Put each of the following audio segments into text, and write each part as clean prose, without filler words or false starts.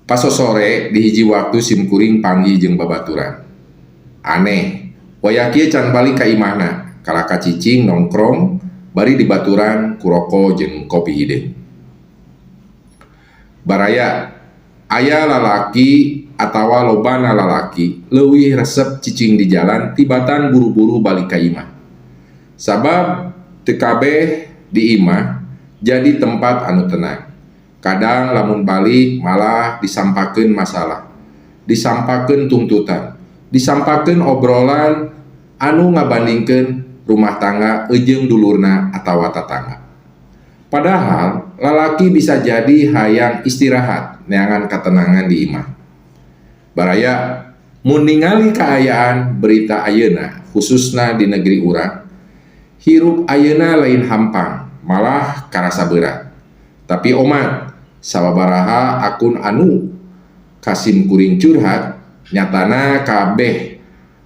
Pasosore di hiji waktu simkuring panggih jeung babaturan. Aneh, wayah kieu can balik ka imahna, kalah ka cicing nongkrong bari dibaturan ku roko jeung kopi hideung. Baraya, aya lalaki atawa lobana lalaki leuwih resep cicing di jalan tibatan buru-buru balik ka imah. Sabab teu kabeh di imah jadi tempat anu tenang. Kadang lamun balik malah disampakeun masalah, disampakeun tungtutan, disampakeun obrolan anu ngabandingkeun rumah tangga jeung dulurna atawa tatangga. Padahal lalaki bisa jadi hayang istirahat neangan katenangan di imah. Baraya, mun ningali kaayaan berita ayeuna khususna di negeri urang, hirup ayeuna lain hampang, malah karasa berat. Tapi omat, sababaraha akun anu ka simkuring curhat, nyatana kabeh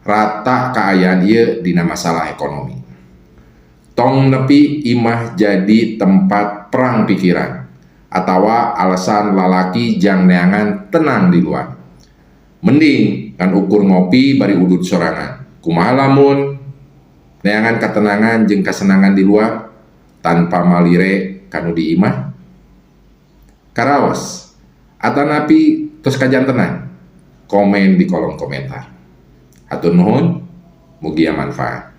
rata kaayaan ieu dina masalah ekonomi. Tong nepi imah jadi tempat perang pikiran atawa alasan lalaki jang neangan tenang di luar. Mending ngan ukur ngopi bari udud sorangan. Kumaha lamun neangan katenangan jeung kasenangan di luar tanpa malire kanu di imah? Karaos atanapi tos kajantenan? Komen di kolom komentar. Hatur nuhun, mugia manfaat.